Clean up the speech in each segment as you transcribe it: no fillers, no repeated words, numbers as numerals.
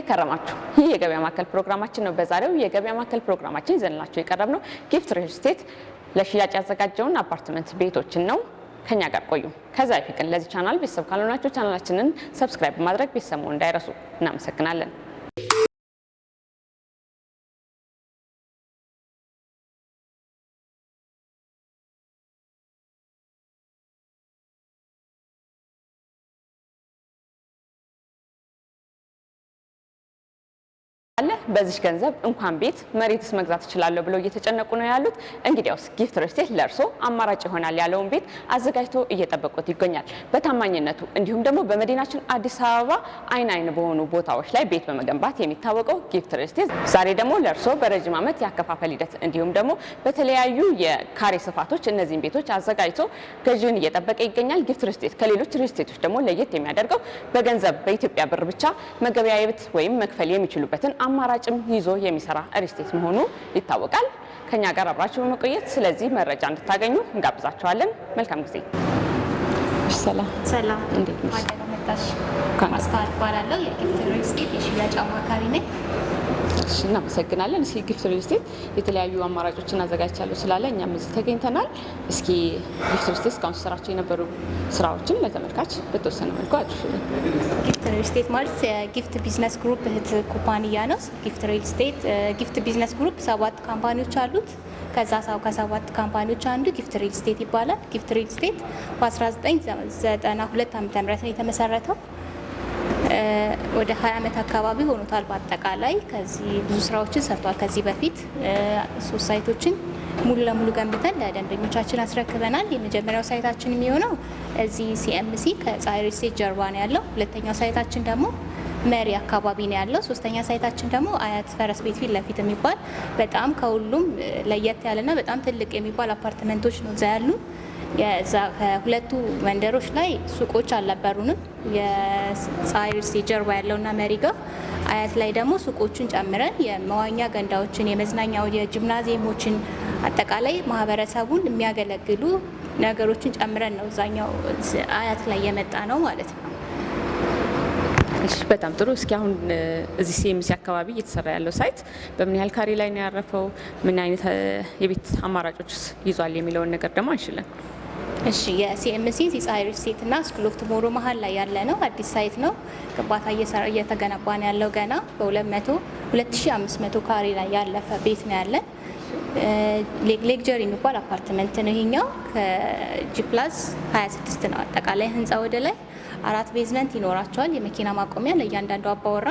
ከረማችሁ? ይህ የገበያ ማዕከል ፕሮግራማችን ነው። በዛሬው የገበያ ማዕከል ፕሮግራማችን ይዘንላችሁ የቀረብነው ጊፍት ሪል ስቴት ለሽያጭ ያዘጋጀውን አፓርትመንት ቤቶችን ነው። ከኛ ጋር ቆዩ። ከዛ በፊት ግን ለዚህ ቻናል ቤተሰብ ካልሆናችሁ ቻናላችንን subscribe በማድረግ ቤተሰብ መሆን እንዳይረሱ። እናመሰግናለን። አለ በዚህ ገንዘብ እንኳን ቤት መሬትስ መግዛት እችላለሁ ብለው እየተጨነቁ ነው ያሉት። እንግዲያውስ ጊፍት ሪል ስቴት ለእርሶ አማራጭ ይሆናል ያለውን ቤት አዘጋጅቶ እየጠበቁት ይገኛል። በታማኝነቱ እንዲሁም ደግሞ በመዲናችን አዲስ አበባ አይን አይን በሆኑ ቦታዎች ላይ ቤት በመገንባት የሚታወቀው ጊፍት ሪል ስቴት ዛሬ ደግሞ ለእርሶ በረጅም ዓመት ያከፋፈል ሂደት እንዲሁም ደግሞ በተለያዩ የካሬ ስፋቶች እነዚህን ቤቶች አዘጋጅቶ ገዢውን እየጠበቀ ይገኛል። ጊፍት ሪል ስቴት ከሌሎች ሪል ስቴቶች ደግሞ ለየት የሚያደርገው በገንዘብ በኢትዮጵያ ብር ብቻ መገበያየት ወይም መክፈል የሚችሉበትን አማራጭም ይዞ የሚሰራ ሪል ስቴት መሆኑ ይታወቃል። ከኛ ጋር አብራችሁ በመቆየት ስለዚህ መረጃ እንድታገኙ እንጋብዛችኋለን። መልካም ጊዜ። ሰላም። ሰላም። እንዴት ነሽ? እንኳን ደህና መጣሽ። ማስተዋል እባላለሁ፣ የጊፍት ሪል ስቴት የሽያጭ አማካሪ ነኝ። እሺ፣ እናመሰግናለን። እስኪ ጊፍት ሪል ስቴት የተለያዩ አማራጮችን አዘጋጅቻለሁ ስላለ እኛም እዚህ ተገኝተናል። እስኪ ጊፍት ሪል ስቴት እስካሁን ሲሰራቸው የነበሩ ስራዎችን ለተመልካች በተወሰነ መልኩ አድርሽልን። ጊፍት ሪል ስቴት ማለት የጊፍት ቢዝነስ ግሩፕ እህት ኩባንያ ነው። ጊፍት ሪል ስቴት፣ ጊፍት ቢዝነስ ግሩፕ ሰባት company ዎች አሉት። ከዛ ሰው ከሰባት company ዎች አንዱ ጊፍት ሪል ስቴት ይባላል። ጊፍት ሪል ስቴት በ1992 ዓ.ም ነው የተመሰረተው። ወደ 20 ዓመት አካባቢ ሆኖታል። በአጠቃላይ ከዚህ ብዙ ስራዎችን ሰርቷል። ከዚህ በፊት ሶስት site ኦችን ሙሉ ለሙሉ ገንብተን ለደንበኞቻችን አስረክበናል። የመጀመሪያው site ኣችን የሚሆነው እዚህ ሲኤምሲ ከፀሐይ ሪል ስቴት ጀርባ ነው ያለው። ሁለተኛው site ኣችን ደግሞ መሪ አካባቢ ነው ያለው። ሶስተኛ site ኣችን ደግሞ አያት ፈረስ ቤት ፊት ለፊት የሚባል በጣም ከሁሉም ለየት ያለና በጣም ትልቅ የሚባል አፓርትመንቶች ነው እዛ ያሉ። የዛ ከሁለቱ መንደሮች ላይ ሱቆች አልነበሩንም። የፀሐይ ሪል ስቴት ጀርባ ያለውና መሪ ጋር፣ አያት ላይ ደግሞ ሱቆቹን ጨምረን የመዋኛ ገንዳዎችን፣ የመዝናኛው፣ የጂምናዚየሞችን፣ አጠቃላይ ማህበረሰቡን የሚያገለግሉ ነገሮችን ጨምረን ነው እዛኛው አያት ላይ የመጣ ነው ማለት ነው። እሺ፣ በጣም ጥሩ። እስኪ አሁን እዚህ ሲኤምሲ አካባቢ እየተሰራ ያለው site በምን ያህል ካሬ ላይ ነው ያረፈው? ምን አይነት የቤት አማራጮችስ ይዟል የሚለውን ነገር ደግሞ አንሽለን። እሺ፣ የሲኤምሲ ፀሐይ ሪል ስቴት እና ስኩል ኦፍ ቱሞሮ መሀል ላይ ያለ ነው። አዲስ site ነው። ግንባታ እየተገነባ ነው ያለው። ገና በ200 2500 ካሬ ላይ ያለፈ ቤት ነው ያለን። Luxury የሚባል አፓርትመንት ነው ይሄኛው። ከ G+26 ነው አጠቃላይ ህንፃ። ወደ ላይ አራት basement ይኖራቸዋል። የመኪና ማቆሚያ ለእያንዳንዱ አባወራ።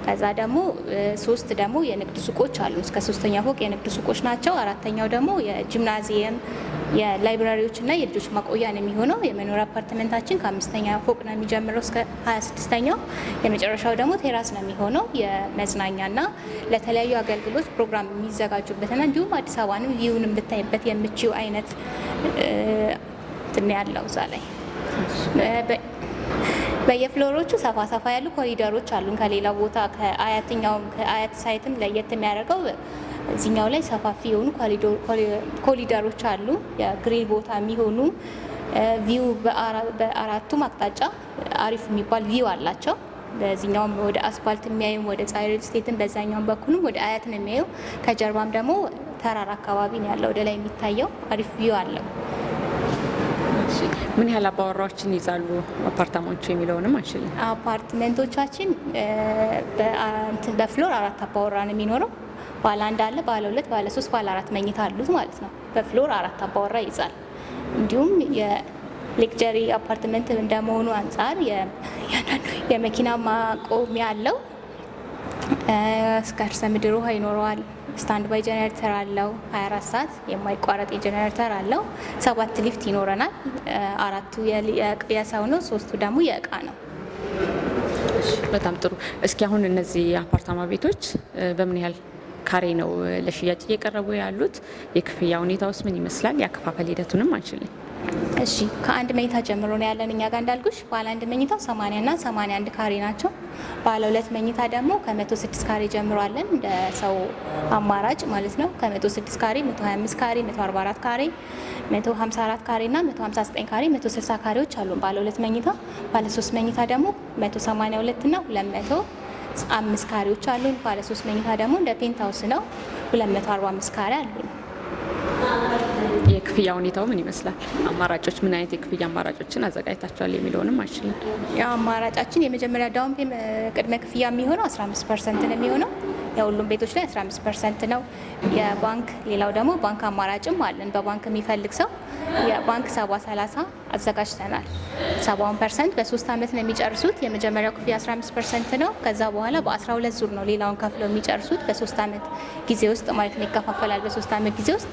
ከዛ ደግሞ ሶስት ደግሞ የንግድ ሱቆች አሉ። እስከ ሶስተኛ ፎቅ የንግድ ሱቆች ናቸው። አራተኛው ደግሞ የጂምናዚየም፣ የ library ዎች እና የልጆች ማቆያ ነው የሚሆነው። የመኖሪያ አፓርትመንታችን ከአምስተኛ ፎቅ ነው የሚጀምረው እስከ 26ኛው። የመጨረሻው ደግሞ terrace ነው የሚሆነው፣ የመዝናኛና ለተለያዩ አገልግሎት ፕሮግራም የሚዘጋጁበትና እንዲሁም አዲስ አበባንም view ን ልታይበት የምችው አይነት እንትን ያለው እዛ ላይ። በየ floor ኦቹ ሰፋ ሰፋ ያሉ ኮሪደሮች አሉን። ከሌላው ቦታ ከአያትኛው ከአያት site ም ለየት የሚያደርገው እዚኛው ላይ ሰፋፊ የሆኑ ኮሪደሮች አሉ። የ green ቦታ የሚሆኑ view በአራቱም አቅጣጫ አሪፍ የሚባል view አላቸው። በዚህኛውም ወደ አስፋልት የሚያዩም፣ ወደ ፀሐይ ሪል ስቴትም፣ በዛኛውም በኩልም ወደ አያት ነው የሚያዩ። ከጀርባም ደግሞ ተራራ አካባቢ ነው ያለው ወደ ላይ የሚታየው፣ አሪፍ view አለው። ምን ያህል አባወራዎችን ይዛሉ አፓርታማዎቹ የሚለውንም አንሽልን። አፓርትመንቶቻችን በ floor አራት አባወራ ነው የሚኖረው። ባለ አንድ አለ፣ ባለ ሁለት፣ ባለ ሶስት፣ ባለ አራት መኝታ አሉት ማለት ነው። በ floor አራት አባወራ ይይዛል። እንዲሁም የ luxury አፓርትመንት እንደመሆኑ አንጻር እያንዳንዱ የመኪና ማቆሚያ አለው። እስከ ከርሰ ምድር ውሃ ይኖረዋል። Stand by ጀነሬተር አለው። 24 ሰዓት የማይቋረጥ የጀነሬተር አለው። ሰባት ሊፍት ይኖረናል። አራቱ የሰው ነው፣ ሶስቱ ደግሞ የእቃ ነው። በጣም ጥሩ። እስኪ አሁን እነዚህ አፓርታማ ቤቶች በምን ያህል ካሬ ነው ለሽያጭ እየቀረቡ ያሉት? የክፍያ ሁኔታውስ ምን ይመስላል? የአከፋፈል ሂደቱንም አንችልም። እሺ፣ ከአንድ መኝታ ጀምሮ ነው ያለን እኛ ጋር። እንዳልኩሽ ባለ አንድ መኝታው 80 እና 81 ካሬ ናቸው። ባለ ሁለት መኝታ ደግሞ ከ106 ካሬ ጀምሮ አለን፣ እንደ ሰው አማራጭ ማለት ነው። ከ106 ካሬ፣ 125 ካሬ፣ 144 ካሬ፣ 154 ካሬ እና 159 ካሬ፣ 160 ካሬዎች አሉ ባለ ሁለት መኝታ። ባለ ሶስት መኝታ ደግሞ 182 እና 5 ካሬዎች አሉን። ባለ 3 መኝታ ደግሞ እንደ penthouse ነው 245 ካሬ አሉን። የክፍያ ሁኔታው ምን ይመስላል? አማራጮች ምን አይነት የክፍያ አማራጮችን አዘጋጅታችኋል የሚለውንም አይችልም። ያው አማራጫችን የመጀመሪያ down payment ቅድመ ክፍያ የሚሆነው 15% ነው የሚሆነው። የሁሉም ቤቶች ላይ 15% ነው። የባንክ ሌላው ደግሞ ባንክ አማራጭም አለን። በባንክ የሚፈልግ ሰው የባንክ 70/30 አዘጋጅተናል። 70% በ3 ዓመት ነው የሚጨርሱት። የመጀመሪያው ክፍያ 15% ነው። ከዛ በኋላ በ12 ዙር ነው ሌላውን ከፍለው የሚጨርሱት በ3 ዓመት ጊዜ ውስጥ ማለት ነው። ይከፋፈላል በ3 ዓመት ጊዜ ውስጥ።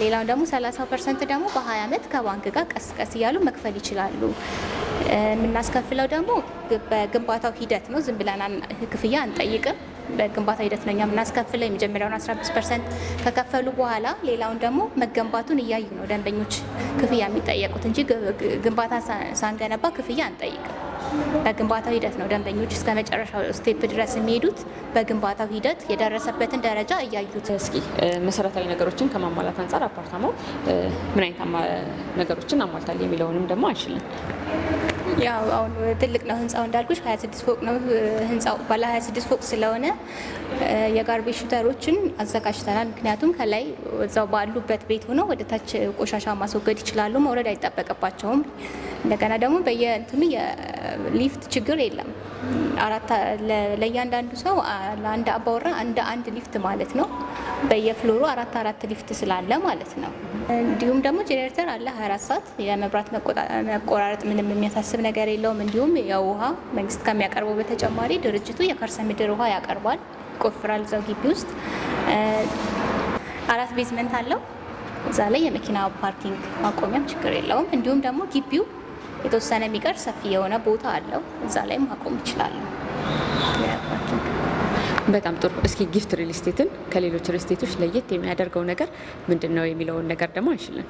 ሌላውን ደግሞ 30% ደግሞ በ20 ዓመት ከባንክ ጋር ቀስ ቀስ እያሉ መክፈል ይችላሉ። የምናስከፍለው ደግሞ በግንባታው ሂደት ነው። ዝም ብለን ክፍያ አንጠይቅም። በግንባታ ሂደት ነው እኛ የምናስከፍለው። የመጀመሪያውን 15% ከከፈሉ በኋላ ሌላውን ደግሞ መገንባቱን እያዩ ነው ደንበኞች ክፍያ የሚጠየቁት እንጂ ግንባታ ሳንገነባ ክፍያ አንጠይቅም። በግንባታው ሂደት ነው ደንበኞች እስከ መጨረሻው step ድረስ የሚሄዱት። በግንባታው ሂደት የደረሰበትን ደረጃ እያዩት። እስኪ መሰረታዊ ነገሮችን ከማሟላት አንጻር አፓርታማው ምን አይነት ነገሮችን አሟልታል የሚለውንም ደግሞ አይችልም። ያው አሁን ትልቅ ነው ህንጻው እንዳልኩሽ 26 ፎቅ ነው ህንጻው። ባለ 26 ፎቅ ስለሆነ የ garbage shooter ኦችን አዘጋጅተናል። ምክንያቱም ከላይ እዛው ባሉበት ቤት ሆነው ወደ ታች ቆሻሻ ማስወገድ ይችላሉ፣ መውረድ አይጠበቅባቸውም። እንደገና ደግሞ በየእንትኑ የሊፍት ችግር የለም። አራት ለእያንዳንዱ ሰው ለአንድ አባወራ አንድ ሊፍት ማለት ነው። በየ floor ኡ 4 ሊፍት ስላለ ማለት ነው። እንዲሁም ደግሞ ጄኔሬተር አለ 24 ሰዓት የመብራት መቆራረጥ ምንም የሚያሳስብ ነገር የለውም። እንዲሁም የውሃ መንግስት ከሚያቀርበው በተጨማሪ ድርጅቱ የከርሰ ምድር ውሃ ያቀርባል፣ ይቆፍራል እዛው ግቢ ውስጥ። 4 basement አለው። እዛ ላይ የመኪና parking ማቆሚያም ችግር የለውም። እንዲሁም ደግሞ ግቢው የተወሰነ የሚቀር ሰፊ የሆነ ቦታ አለው። እዛ ላይ ማቆም ይችላሉ። በጣም ጥሩ። እስኪ ጊፍት ሪል ስቴትን ከሌሎች ሪል ስቴቶች ለየት የሚያደርገው ነገር ምንድነው የሚለውን ነገር ደግሞ አንሽልን።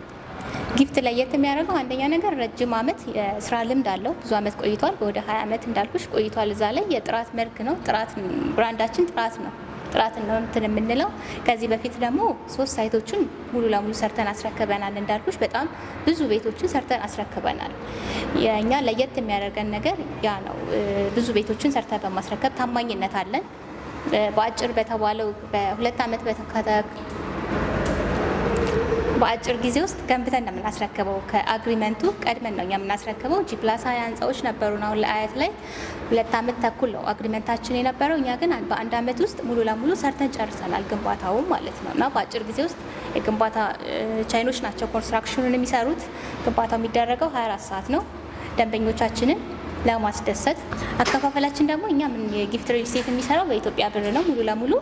ጊፍት ለየት የሚያደርገው አንደኛ ነገር ረጅም ዓመት የስራ ልምድ አለው። ብዙ ዓመት ቆይቷል። ወደ 20 ዓመት እንዳልኩሽ ቆይቷል። እዛ ላይ የጥራት መልክ ነው። ጥራት brand ኣችን ጥራት ነው። ጥራት ነው እንትን የምንለው። ከዚህ በፊት ደግሞ 3 site ኦችን ሙሉ ለሙሉ ሰርተን አስረክበናል። እንዳልኩሽ በጣም ብዙ ቤቶችን ሰርተን አስረክበናል። የኛ ለየት የሚያደርገን ነገር ያ ነው። ብዙ ቤቶችን ሰርተን በማስረከብ ታማኝነት አለን። በአጭር በተባለው በሁለት ዓመት በአጭር ጊዜ ውስጥ ገንብተን ነው የምናስረክበው። ከ agreement ኡ ቀድመን ነው የምናስረክበው። G+20 ህንጻዎች ነበሩን። አሁን ለአያት ላይ 2 ዓመት ተኩል ነው agreement ኣችን የነበረው። እኛ ግን በአንድ ዓመት ውስጥ ሙሉ ለሙሉ ሰርተን ጨርሰናል ግንባታው ማለት ነው። እና በአጭር ጊዜ ውስጥ የግንባታ ቻይኖች ናቸው construction ኡን የሚሰሩት። ግንባታው የሚደረገው 24 ሰዓት ነው። ደንበኞቻችንን ለማስደሰት አከፋፈላችን ደግሞ እኛ ምን የጊፍት ሪል ስቴት የሚሰራው በኢትዮጵያ ብር ነው ሙሉ ለሙሉ።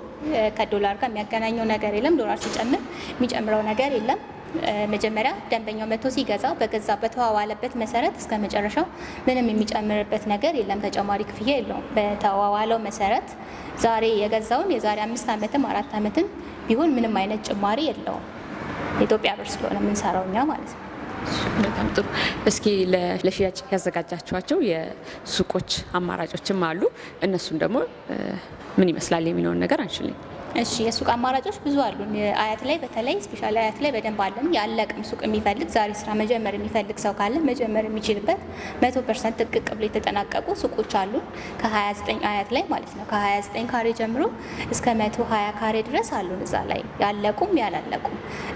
ከዶላር ጋር የሚያገናኘው ነገር የለም። ዶላር ሲጨምር የሚጨምረው ነገር የለም። መጀመሪያ ደንበኛው መጥቶ ሲገዛ በገዛ በተዋዋለበት መሰረት እስከ መጨረሻው ምንም የሚጨምርበት ነገር የለም። ተጨማሪ ክፍያ የለውም። በተዋዋለው መሰረት ዛሬ የገዛውን የዛሬ 5 ዓመትም 4 ዓመትም ቢሆን ምንም አይነት ጭማሪ የለውም። የኢትዮጵያ ብር ስለሆነ የምንሰራው እኛ ማለት ነው። በጣም ጥሩ። እስኪ ለሽያጭ ያዘጋጃችኋቸው የሱቆች አማራጮችም አሉ። እነሱን ደግሞ ምን ይመስላል የሚለውን ነገር አንሽልኝ። እሺ የሱቅ አማራጮች ብዙ አሉ። አያት ላይ በተለይ specially አያት ላይ በደንብ አለን። ያለቀም ሱቅ የሚፈልግ ዛሬ ስራ መጀመር የሚፈልግ ሰው ካለ መጀመር የሚችልበት 100% ጥቅቅ ብሎ የተጠናቀቁ ሱቆች አሉ። ከ29 አያት ላይ ማለት ነው። ከ29 ካሬ ጀምሮ እስከ 120 ካሬ ድረስ አሉ እዛ ላይ ያለቁም ያላለቁም።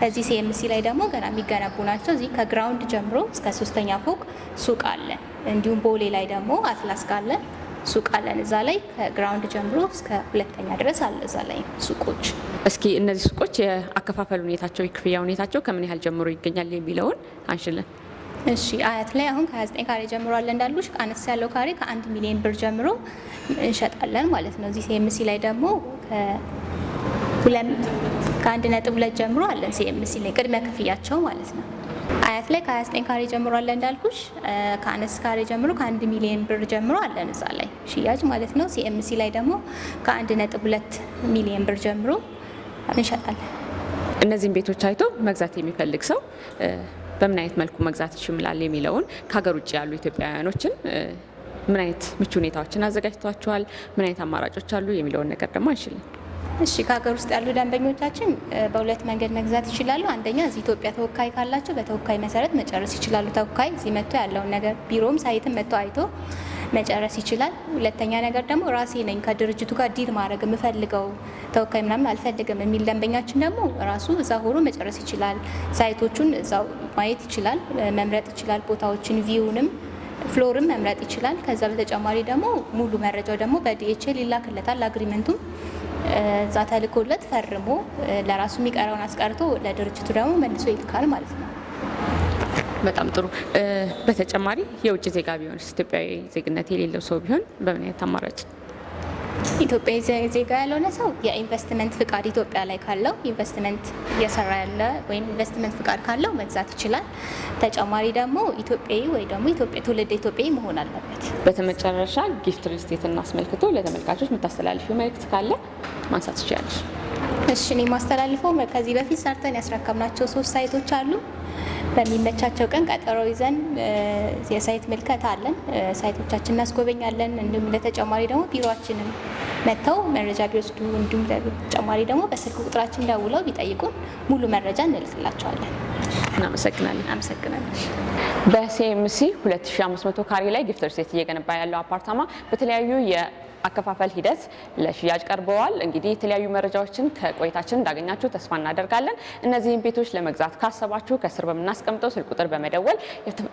እዚህ ሲኤምሲ ላይ ደግሞ ገና የሚገነቡ ናቸው። እዚህ ከ ground ጀምሮ እስከ 3ኛ ፎቅ ሱቅ አለ። እንዲሁም ቦሌ ላይ ደግሞ አትላስ ካለ ሱቅ አለን። እዛ ላይ ከ ground ጀምሮ እስከ 2ኛ ድረስ አለ እዛ ላይ ሱቆች። እስኪ እነዚህ ሱቆች የአከፋፈል ሁኔታቸው የክፍያ ሁኔታቸው ከምን ያህል ጀምሮ ይገኛል የሚለውን አንሽልን። እሺ አያት ላይ አሁን ከ29 ካሬ ጀምሮ አለ እንዳልኩሽ። አነስ ያለው ካሬ ከ1 ሚሊዮን ብር ጀምሮ እንሸጣለን ማለት ነው። እዚህ ሲኤምሲ ላይ ደግሞ ከ1.2 ጀምሮ አለን ሲኤምሲ ላይ ቅድመ ክፍያቸው ማለት ነው። አያት ላይ ከ29 ካሬ ጀምሮ አለ እንዳልኩሽ። ከአነስ ካሬ ጀምሮ ከ1 ሚሊዮን ብር ጀምሮ አለን እዛ ላይ ሽያጭ ማለት ነው። ሲኤምሲ ላይ ደግሞ ከ1.2 ሚሊዮን ብር ጀምሮ እንሸጣለን። እነዚህን ቤቶች አይቶ መግዛት የሚፈልግ ሰው በምን አይነት መልኩ መግዛት ይችላል የሚለውን ከሀገር ውጭ ያሉ ኢትዮጵያውያኖችን ምን አይነት ምቹ ሁኔታዎችን አዘጋጅቷቸዋል፣ ምን አይነት አማራጮች አሉ የሚለውን ነገር ደግሞ አንሽልን። እሺ ከሀገር ውስጥ ያሉ ደንበኞቻችን በሁለት መንገድ መግዛት ይችላሉ። አንደኛ እዚህ ኢትዮጵያ ተወካይ ካላቸው በተወካይ መሰረት መጨረስ ይችላሉ። ተወካይ እዚህ መጥቶ ያለውን ነገር ቢሮም site ም መጥቶ አይቶ መጨረስ ይችላል። ሁለተኛ ነገር ደግሞ ራሴ ነኝ ከድርጅቱ ጋር deal ማድረግ የምፈልገው፣ ተወካይ ምናምን አልፈልግም የሚል ደንበኛችን ደግሞ ራሱ እዛ ሆኖ መጨረስ ይችላል። Site ኦቹን እዛው ማየት ይችላል፣ መምረጥ ይችላል። ቦታዎችን፣ view ንም floor ም መምረጥ ይችላል። ከዛ በተጨማሪ ደግሞ ሙሉ መረጃው ደግሞ በ DHL ይላክለታል። Agreement ኡም እዛ ተልኮለት ፈርሞ ለራሱ የሚቀረውን አስቀርቶ ለድርጅቱ ደግሞ መልሶ ይልካል ማለት ነው። በጣም ጥሩ። በተጨማሪ የውጭ ዜጋ ቢሆን፣ ኢትዮጵያዊ ዜግነት የሌለው ሰው ቢሆን በምን አይነት አማራጭ? ኢትዮጵያዊ ዜጋ ያልሆነ ሰው የኢንቨስትመንት ፍቃድ ኢትዮጵያ ላይ ካለው፣ ኢንቨስትመንት እየሰራ ያለ ወይም ኢንቨስትመንት ፍቃድ ካለው መግዛት ይችላል። ተጨማሪ ደግሞ ኢትዮጵያዊ ወይ ደግሞ ትውልደ ኢትዮጵያዊ መሆን አለበት። በተመጨረሻ ጊፍት ሪል ስቴትን አስመልክቶ ለተመልካቾች የምታስተላልፊው መልእክት ካለ ማንሳት ትችላለሽ። እሺ፣ እኔ የማስተላልፈው ከዚህ በፊት ሰርተን ያስረከብናቸው ሶስት site ኦች አሉ። በሚመቻቸው ቀን ቀጠሮ ይዘን የ site ምልከታ አለን። Site ኦቻችን እናስጎበኛለን። እንዲሁም ለተጨማሪ ደግሞ ቢሮአችንን መጥተው መረጃ ቢወስዱ፣ እንዲሁም ለተጨማሪ ደግሞ በስልክ ቁጥራችን ደውለው ቢጠይቁን ሙሉ መረጃ እንልክላቸዋለን። እናመሰግናለን። አመሰግናለሁ። በሲኤምሲ 2500 ካሬ ላይ ጊፍት ሪል ስቴት እየገነባ ያለው አፓርታማ በተለያዩ የአከፋፈል ሂደት ለሽያጭ ቀርበዋል። እንግዲህ የተለያዩ መረጃዎችን ከቆይታችን እንዳገኛችሁ ተስፋ እናደርጋለን። እነዚህን ቤቶች ለመግዛት ካሰባችሁ ከስር በምናስቀምጠው ስልክ ቁጥር በመደወል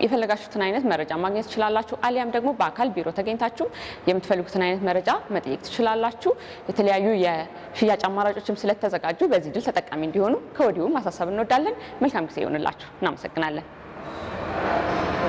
የፈለጋችሁትን አይነት መረጃ ማግኘት ትችላላችሁ። አሊያም ደግሞ በአካል ቢሮ ተገኝታችሁ የምትፈልጉትን አይነት መረጃ መጠየቅ ትችላላችሁ። የተለያዩ የሽያጭ አማራጮችም ስለተዘጋጁ በዚህ ድል ተጠቃሚ እንዲሆኑ ከወዲሁ ማሳሰብ እንወዳለን። መልካም ጊዜ ይሆንላችሁ። እናመሰግናለን።